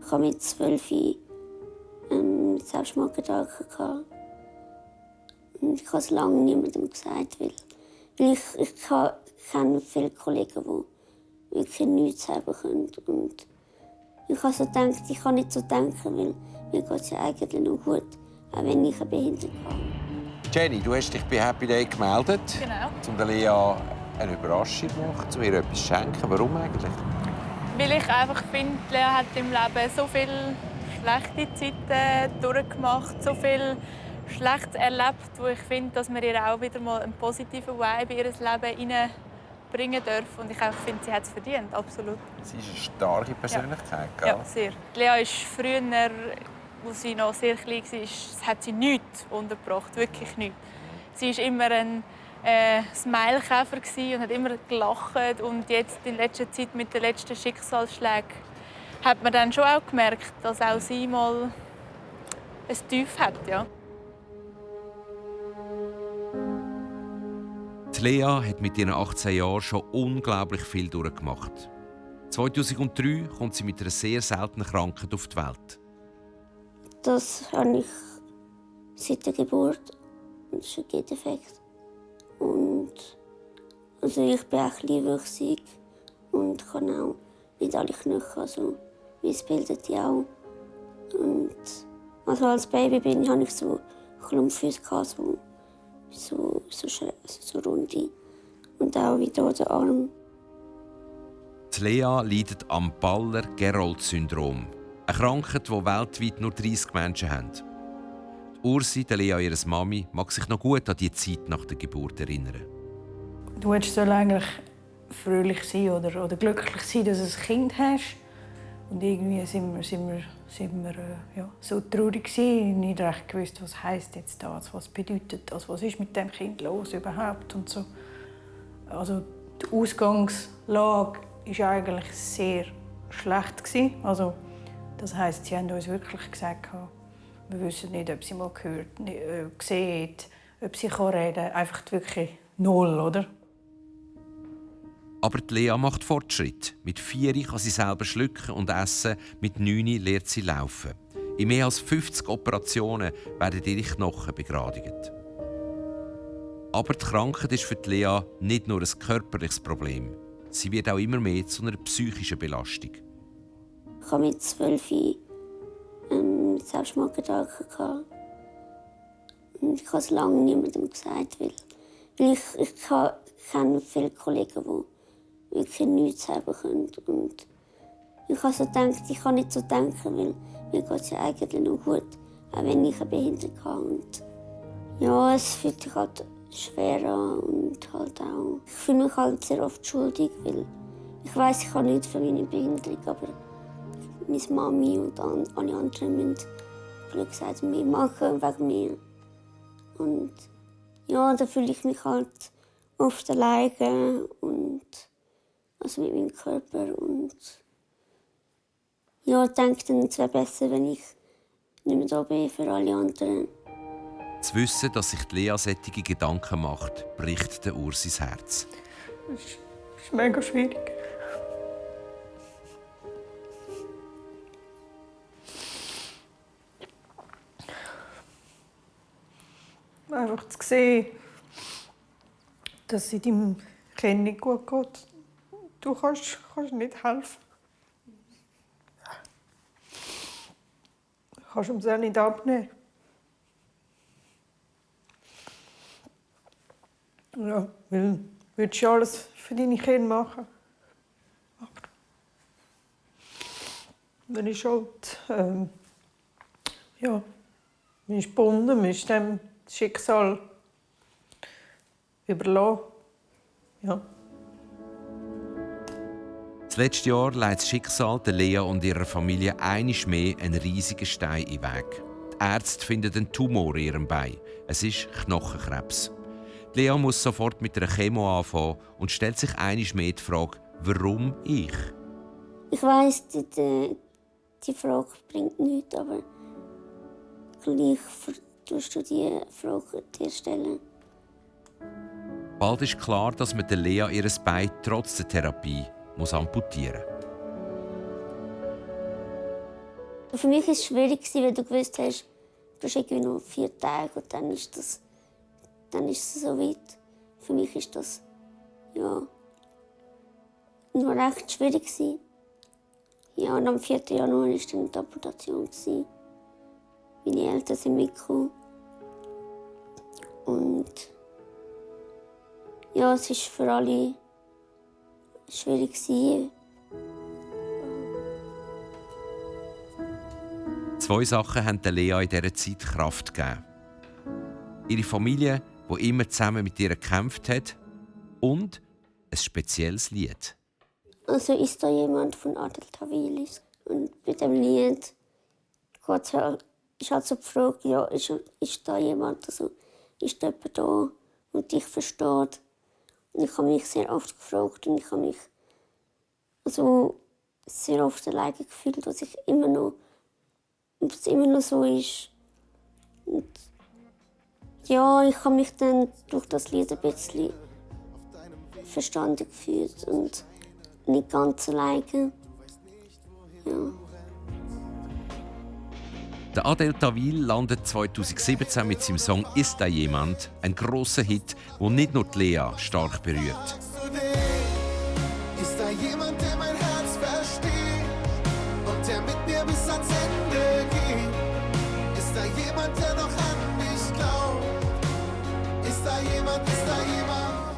Ich hatte mit 12 Selbstmordgedanken gehabt. Und ich habe es lange niemandem gesagt, weil ich kenne viele Kollegen, die wirklich nichts haben können. Und ich habe so gedacht, ich kann nicht so denken, weil mir geht es ja eigentlich noch gut, auch wenn ich eine Behinderung habe. Jenny, du hast dich bei Happy Day gemeldet, Genau. um der Lea eine Überraschung zu machen, zu ihr etwas schenken. Warum eigentlich? Weil ich einfach finde, Lea hat im Leben so viele schlechte Zeiten durchgemacht, so viel Schlechtes erlebt, wo ich finde, dass wir ihr auch wieder mal einen positiven Vibe in ihr Leben hineinbringen dürfen. Und ich auch finde, sie hat es verdient, absolut. Sie ist eine starke Persönlichkeit, Ja, ja, sehr. Lea ist früher, als sie noch sehr klein war, hat sie nichts untergebracht, wirklich nichts. Sie war immer ein Smilekäfer und hat immer gelacht. Und jetzt in letzter Zeit mit den letzten Schicksalsschlägen hat man dann schon auch gemerkt, dass auch sie mal ein Tief hat. Ja. Die Lea hat mit ihren 18 Jahren schon unglaublich viel durchgemacht. 2003 kommt sie mit einer sehr seltenen Krankheit auf die Welt. Das habe ich seit der Geburt. Das ist ein Gendefekt. Und also ich bin auch kleinwüchsig und kann auch nicht alle Knochen, also es bildet die auch. Und also als Baby hatte ich so Klumpfüße, so runde. Und auch wie hier der Arm. Die Lea leidet am Baller-Gerold-Syndrom. Eine Krankheit, die weltweit nur 30 Menschen haben. Die Ursi, die Lea, ihre Mami, mag sich noch gut an die Zeit nach der Geburt erinnern. Du sollst eigentlich fröhlich sein oder glücklich sein, dass du ein Kind hast. Und irgendwie sind wir so traurig gewesen, nicht recht gewusst, was heisst jetzt das, was bedeutet das, was ist mit dem Kind los überhaupt und so. Also die Ausgangslage war eigentlich sehr schlecht gewesen. Also das heisst, sie haben uns wirklich gesagt, wir wissen nicht, ob sie mal gehört, sieht, ob sie reden kann. Einfach wirklich null, oder? Aber die Lea macht Fortschritt. Mit 4 kann sie selber schlucken und essen, mit 9 lernt sie laufen. In mehr als 50 Operationen werden ihre Knochen begradigt. Aber die Krankheit ist für die Lea nicht nur ein körperliches Problem. Sie wird auch immer mehr zu einer psychischen Belastung. Ich hatte mit 12 Selbstmordgedanken gehabt. Und ich habe es lange niemandem gesagt, weil ich kenne viele Kollegen, die wirklich nichts haben können. Und ich habe so gedacht, ich kann nicht so denken, weil mir geht es ja eigentlich noch gut, auch wenn ich eine Behinderung habe. Und ja, es fühlt sich halt schwer an und halt auch. Ich fühle mich halt sehr oft schuldig, weil ich weiß, ich habe nichts für meine Behinderung, aber meine Mami und alle anderen müssen Glück gesagt mehr machen wegen mir. Und ja, da fühle ich mich halt oft alleine und also mit meinem Körper und ja, ich denke dann, es wäre besser, wenn ich nicht mehr da bin für alle anderen. Zu wissen, dass sich die Lea solche Gedanken macht, bricht der Ursis Herz. Das ist mega schwierig. Einfach zu sehen, dass es deinem Kind nicht gut geht. Du kannst nicht helfen. Du kannst ihm es auch nicht abnehmen. Ja, weil du würdest ja alles für deine Kinder machen. Aber man ist halt, man ist gebunden, man ist dem Schicksal überlassen. Ja. Das letzte Jahr legt das Schicksal der Lea und ihrer Familie einmal mehr einen riesigen Stein in den Weg. Die Ärzte finden einen Tumor in ihrem Bein. Es ist Knochenkrebs. Die Lea muss sofort mit einer Chemo anfangen und stellt sich einmal mehr die Frage, warum ich? Ich weiss, die Frage bringt nichts, aber gleich tust du die Frage dir stellen. Bald ist klar, dass man der Lea ihr Bein trotz der Therapie amputieren muss. Für mich war es schwierig, weil du gewusst hast, du hast irgendwie noch 4 Tage und dann ist es so weit. Für mich war das ja, noch recht schwierig. Ja, und am 4. Januar war dann die Amputation. Meine Eltern sind mitgekommen. Und ja, es war für alle schwierig. 2 Sachen haben der Lea in dieser Zeit Kraft gegeben. Ihre Familie, die immer zusammen mit ihr gekämpft hat, und ein spezielles Lied. Also ist da jemand von Adel Tawilis. Und bei dem Lied ist halt so die Frage, ja, ist da jemand, also ist da jemand da und dich versteht. Und ich habe mich sehr oft gefragt und ich habe mich also sehr oft alleine gefühlt, dass es immer noch so ist. Und ja, ich habe mich dann durch das Lied ein bisschen verstanden gefühlt und nicht ganz alleine. Ja. Der Adel Tawil landet 2017 mit seinem Song «Ist da jemand?» ein grosser Hit, der nicht nur die Lea stark berührt. Ist da jemand, der mein Herz versteht und der mit mir bis ans Ende geht? Ist da jemand, der noch an mich glaubt? Ist da jemand, ist da jemand?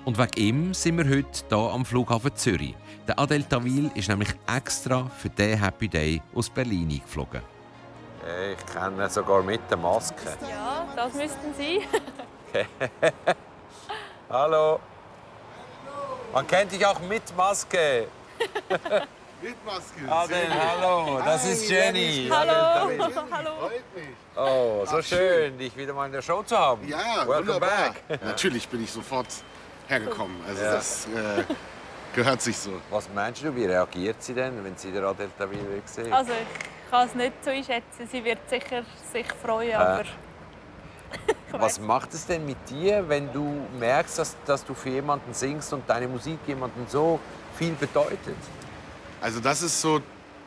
Und wegen ihm sind wir heute hier am Flughafen Zürich. Der Adel Tawil ist nämlich extra für diesen Happy Day aus Berlin eingeflogen. Hey, ich kenne ihn sogar mit der Maske. Ja, das müssten Sie. Hallo. Man kennt dich auch mit Maske. Mit Maske. Adel, hallo. Das ist Jenny. Hallo. Adel Tawil. Hallo. Freut mich. Oh, so schön, dich wieder mal in der Show zu haben. Ja, Welcome wunderbar. back. Natürlich bin ich sofort hergekommen. Also Ja. das gehört sich so. Was meinst du, wie reagiert sie denn, wenn sie den Adel Tawil sieht? Also ich kann es nicht so einschätzen. Sie wird sicher sich freuen, aber Was macht es denn mit dir, wenn du merkst, dass du für jemanden singst und deine Musik jemandem so viel bedeutet? Also das ist so,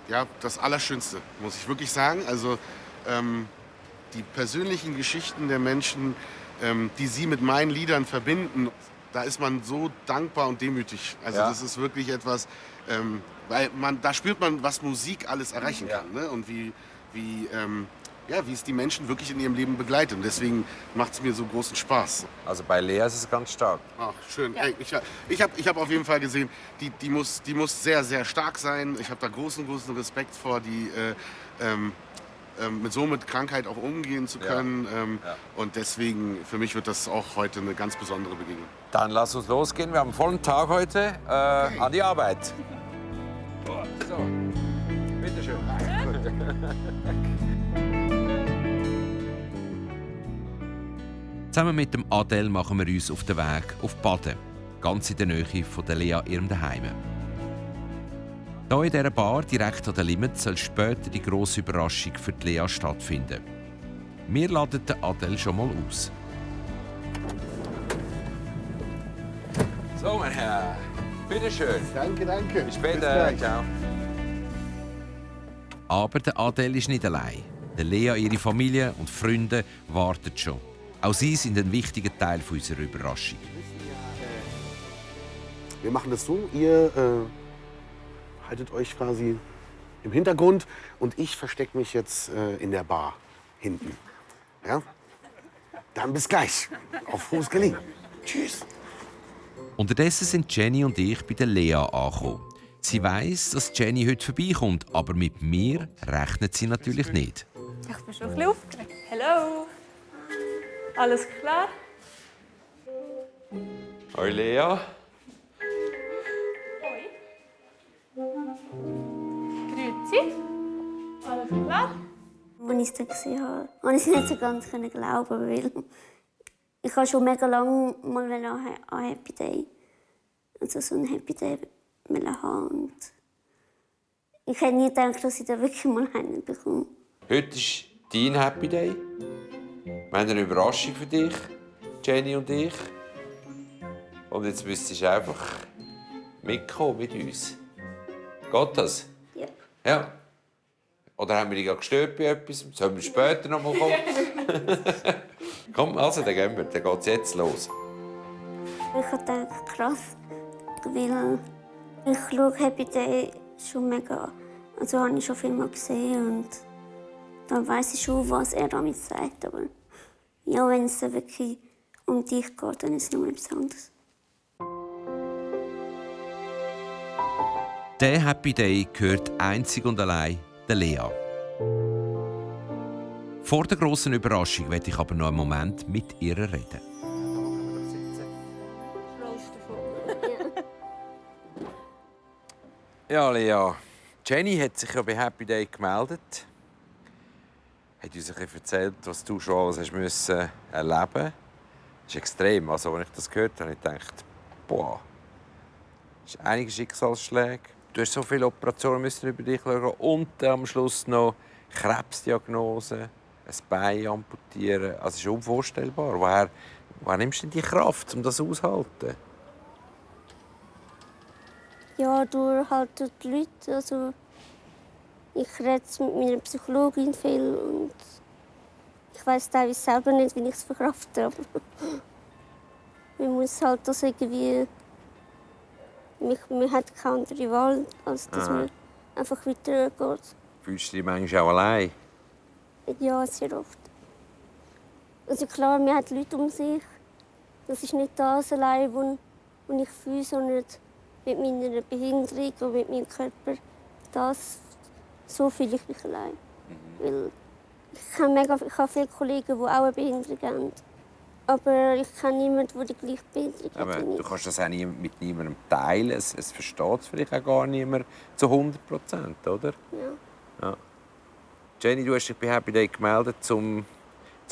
ja, das Allerschönste, muss ich wirklich sagen. Also die persönlichen Geschichten der Menschen, die sie mit meinen Liedern verbinden, da ist man so dankbar und demütig. Also Ja. das ist wirklich etwas, weil da spürt man, was Musik alles erreichen Ja. kann, ne? Und wie es die Menschen wirklich in ihrem Leben begleitet. Und deswegen macht es mir so großen Spaß. Also bei Lea ist es ganz stark. Ach, schön. Ey, ich hab auf jeden Fall gesehen, die muss sehr, sehr stark sein. Ich habe da großen Respekt vor, die mit Krankheit auch umgehen zu können. Ja. Und deswegen, für mich wird das auch heute eine ganz besondere Begegnung. Dann lass uns losgehen. Wir haben einen vollen Tag heute. An die Arbeit. So, bitteschön. Zusammen mit dem Adel machen wir uns auf den Weg auf Baden, ganz in der Nähe von der Lea ihrem Daheim. Hier in dieser Bar direkt an der Limit soll später die grosse Überraschung für die Lea stattfinden. Wir laden den Adel schon mal aus. So, mein Herr. Bitteschön. Danke. Bis später. Ciao. Aber der Adel ist nicht allein. Der Lea, ihre Familie und Freunde warten schon. Auch sie sind ein wichtiger Teil unserer Überraschung. Wir machen das so, ihr haltet euch quasi im Hintergrund und ich verstecke mich jetzt in der Bar hinten. Ja? Dann bis gleich. Auf Fuß gelegen. Tschüss. Unterdessen sind Jenny und ich bei der Lea angekommen. Sie weiss, dass Jenny heute vorbeikommt, aber mit mir rechnet sie natürlich nicht. ich bin schon ein bisschen aufgeregt. Hallo. Alles klar? Hoi Lea. Grüezi. Alles klar? Als ich es dann gesehen habe, konnte ich es nicht so ganz glauben, weil ich habe schon mega lange mal an Happy Day, also so einen Happy Day haben. Und ich hätte nie gedacht, dass ich da wirklich mal einen bekomme. Heute ist dein Happy Day. Wir haben eine Überraschung für dich, Jenny und ich. Und jetzt müsstest du einfach mitkommen mit uns. Geht das? Ja. Ja. Oder haben wir dich gestört bei etwas? Sollen wir später noch mal kommen? Komm, also, dann gehen wir. Dann geht es jetzt los. Ich habe gedacht, krass, weil ich schaue Happy Day schon mega. Also habe ich schon viel mal gesehen und dann weiss ich schon, was er damit sagt. Aber ja, wenn es dann wirklich um dich geht, dann ist es noch etwas anderes. Der Happy Day gehört einzig und allein der Lea. Vor der grossen Überraschung werde ich aber noch einen Moment mit ihr reden. Ja, Lea. Jenny hat sich ja bei Happy Day gemeldet. Hat uns ein bisschen erzählt, was du schon alles hast müssen erleben. Das ist extrem. Also, als ich das gehört habe, habe ich gedacht, boah, das sind einige Schicksalsschläge. Du hast so viele Operationen müssen über dich schauen und am Schluss noch Krebsdiagnose, ein Bein amputieren. Also, das ist unvorstellbar. Woher nimmst du denn die Kraft, um das auszuhalten? Ja, durch halt durch die Leute. Also, ich rede mit meiner Psychologin viel und ich weiss teilweise selber nicht, wie ich es verkrafte. Aber man muss halt das irgendwie... Man hat keine andere Wahl, als dass man einfach weitergeht. Fühlst du dich manchmal auch allein? Ja, sehr oft. Also klar, man hat Leute um sich. Das ist nicht das allein, was ich fühle, sondern mit meiner Behinderung und mit meinem Körper. So fühle ich mich allein. Weil ich habe viele Kollegen, die auch eine Behinderung haben. Aber ich kenne niemanden, der die gleiche Behinderung hat. Aber du kannst das auch mit niemandem teilen. Es versteht es vielleicht auch gar niemand zu 100%, oder? Ja. Jenny, du hast dich bei Happy Day gemeldet, um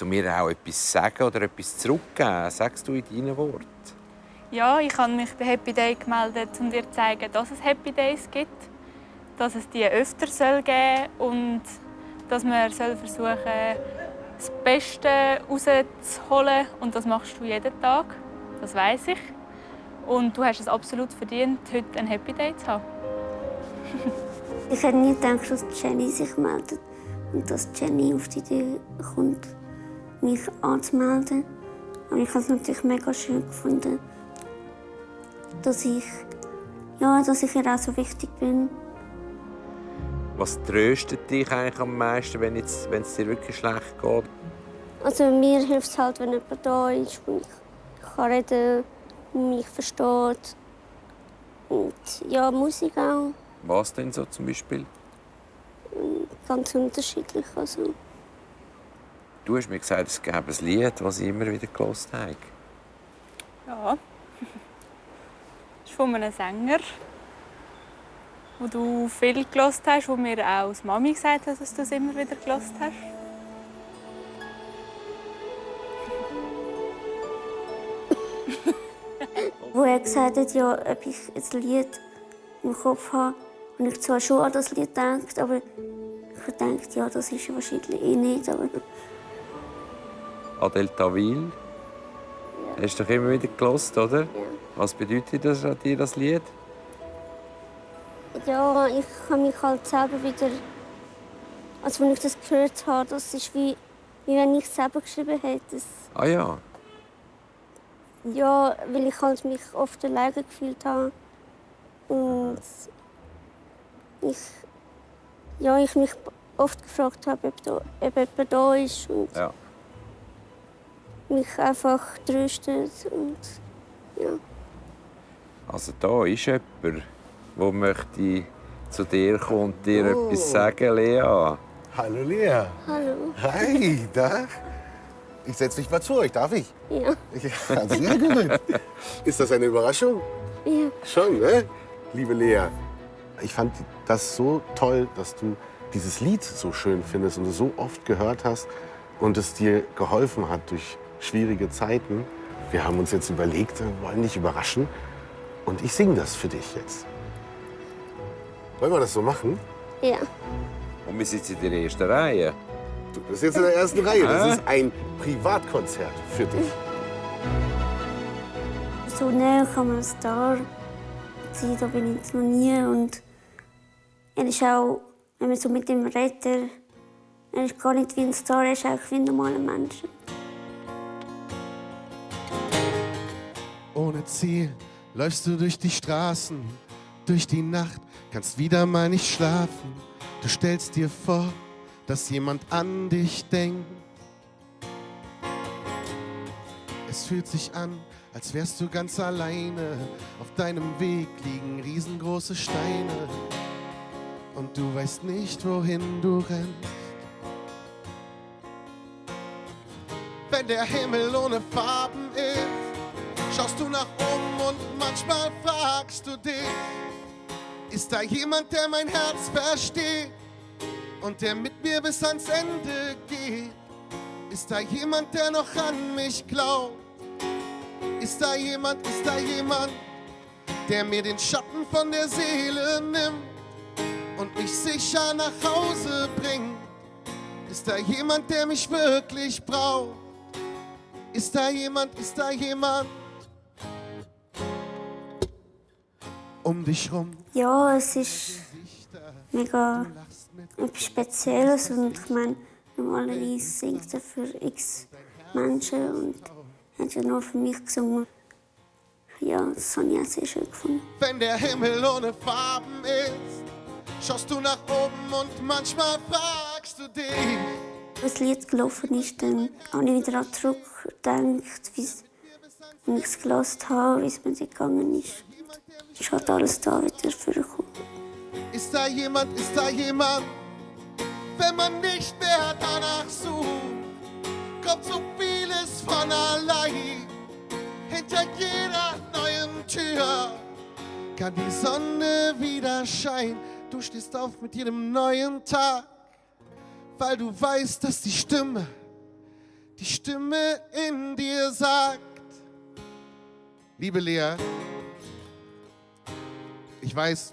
mir auch etwas zu sagen oder etwas zurückzugeben. Sagst du in deinen Worten? Ja, ich habe mich bei Happy Day gemeldet, um dir zu zeigen, dass es Happy Days gibt, dass es die öfter geben soll und dass man versuchen soll, das Beste rauszuholen. Und das machst du jeden Tag, das weiss ich. Und du hast es absolut verdient, heute einen Happy Day zu haben. Ich hätte nie gedacht, dass Jenny sich meldet und dass Jenny auf die Idee kommt, mich anzumelden. Aber ich habe es natürlich mega schön gefunden, dass ich ihr auch so wichtig bin. Was tröstet dich eigentlich am meisten, wenn es dir wirklich schlecht geht? Also mir hilft es halt, wenn jemand da ist, und ich kann reden und mich versteht. Und ja, Musik auch. Was denn so zum Beispiel? Ganz unterschiedlich. Also. Du hast mir gesagt, es gäbe ein Lied, das ich immer wieder gehört habe. Ja. Das ist von einem Sänger, wo du viel gehört hast, wo mir auch als Mami gesagt hat, dass du es immer wieder gehört hast. Wo er gesagt hat, ja, ob ich ein Lied im Kopf habe. Und ich zwar schon an das Lied gedacht, aber ich habe gedacht, ja, das ist wahrscheinlich nicht. Aber Adel Tawil. Ja. Hast du doch immer wieder gehört, oder? Ja. Was bedeutet das an dir, das Lied? Ja, ich habe mich halt selber wieder... Also, als ich das gehört habe, das ist wie wenn ich es selber geschrieben hätte. Ah ja. Ja, weil ich halt mich oft alleine gefühlt habe. Und ich mich oft gefragt habe, ob jemand da ist und Ja. mich einfach tröstet. Und, ja. Also da ist jemand, der möchte zu dir kommen und dir etwas sagen, Lea. Hallo Lea. Hallo. Hi, da. Ich setze mich mal zu euch, darf ich? Ja. Ja, sehr gut. Ist das eine Überraschung? Ja. Schon, ne? Liebe Lea, ich fand das so toll, dass du dieses Lied so schön findest und es so oft gehört hast und es dir geholfen hat durch schwierige Zeiten. Wir haben uns jetzt überlegt, wir wollen dich überraschen und ich singe das für dich jetzt. Wollen wir das so machen? Ja. Und wir sitzen in der ersten Reihe. Du bist jetzt in der ersten Reihe. Das ist ein Privatkonzert für dich. So näher kann man Star sein, da bin ich noch nie. Und er ist auch wenn man so mit ihm redet, er ist gar nicht wie ein Star, er ist auch wie ein normaler Mensch. Ohne Ziel läufst du durch die Straßen, durch die Nacht, kannst wieder mal nicht schlafen. Du stellst dir vor, dass jemand an dich denkt. Es fühlt sich an, als wärst du ganz alleine. Auf deinem Weg liegen riesengroße Steine. Und du weißt nicht, wohin du rennst. Wenn der Himmel ohne Farben ist, schaust du nach oben und manchmal fragst du dich, ist da jemand, der mein Herz versteht und der mit mir bis ans Ende geht? Ist da jemand, der noch an mich glaubt? Ist da jemand, der mir den Schatten von der Seele nimmt und mich sicher nach Hause bringt? Ist da jemand, der mich wirklich braucht? Ist da jemand um dich rum? Ja, es ist mega etwas Spezielles und ich meine, normalerweise singt er für x Menschen und er hat ja nur für mich gesungen. Ja, das habe ich auch sehr schön gefunden. Wenn der Himmel ohne Farben ist, schaust du nach oben und manchmal fragst du dich. Als das Lied gelaufen ist, dann habe ich wieder zurückgedacht, wie ich es gehört habe, wie es mir gegangen ist. Es ist halt alles da wieder vorgekommen. Ist da jemand, wenn man nicht mehr danach sucht, kommt so vieles von allein. Hinter jeder neuen Tür kann die Sonne wieder scheinen. Du stehst auf mit jedem neuen Tag, weil du weißt, dass die Stimme in dir sagt. Liebe Lea, ich weiß,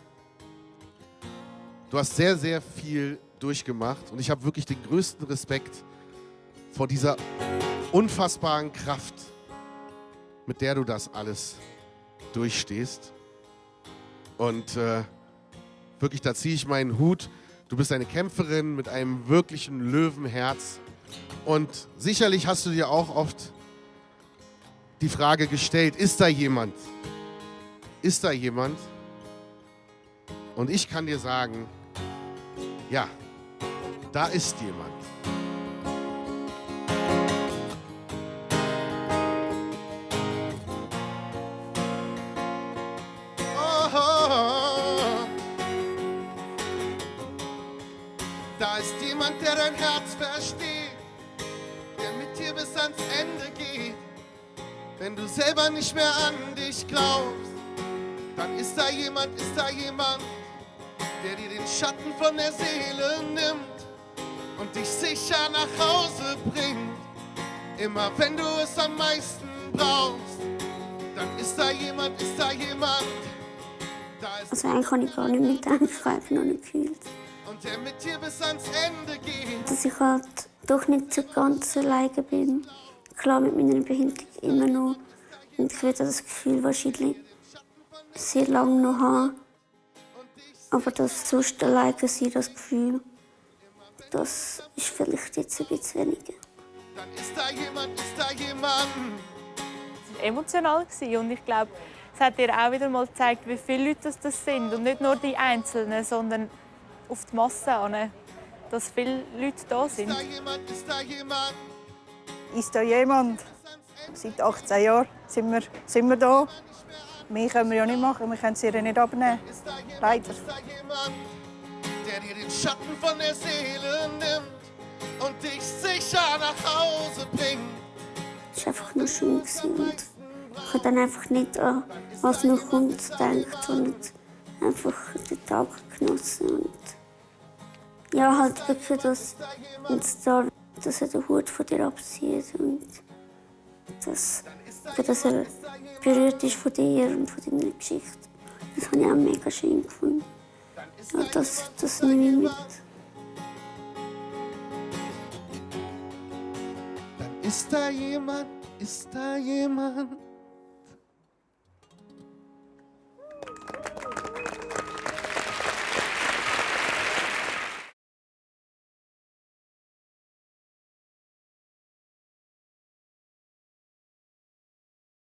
du hast sehr, sehr viel durchgemacht und ich habe wirklich den größten Respekt vor dieser unfassbaren Kraft, mit der du das alles durchstehst. Und wirklich, da ziehe ich meinen Hut. Du bist eine Kämpferin mit einem wirklichen Löwenherz. Und sicherlich hast du dir auch oft die Frage gestellt, ist da jemand? Ist da jemand? Und ich kann dir sagen, ja, da ist jemand. Da ist jemand, der dein Herz versteht, der mit dir bis ans Ende geht. Wenn du selber nicht mehr an dich glaubst, dann ist da jemand, der dir den Schatten von der Seele nimmt und dich sicher nach Hause bringt. Immer wenn du es am meisten brauchst, dann ist da jemand, da ist Also eigentlich habe ich gar nicht mehr gedacht, ich habe einfach noch nicht gefühlt. und der mit dir bis ans Ende geht. Dass ich halt doch nicht so ganz alleine bin. Klar, mit meiner Behinderung immer noch. Und ich werde das Gefühl wahrscheinlich sehr lange noch haben. Aber das sonst alleine sein, das Gefühl, das ist vielleicht jetzt ein bisschen weniger. Dann ist da jemand. Es war emotional und ich glaube, es hat dir auch wieder mal gezeigt, wie viele Leute das sind. Und nicht nur die Einzelnen, sondern auf die Masse an, dass viele Leute da sind. Ist da jemand? Ist da jemand? Seit 18 Jahren sind wir da. Mehr können wir ja nicht machen, wir können sie ja nicht abnehmen. Leider. Ist da jemand, der dir den Schatten von der Seele nimmt und dich sicher nach Hause bringt? Es war einfach nur schön. Und ich habe dann einfach nicht an was noch kommt gedacht, sondern einfach den Tag genossen. Und ja, halt wirklich, dass er den Hut von dir abzieht und dass er berührt ist von dir und von deiner Geschichte. Das habe ich auch mega schön gefunden. Ja, das nehme ich mit. Dann ist da jemand,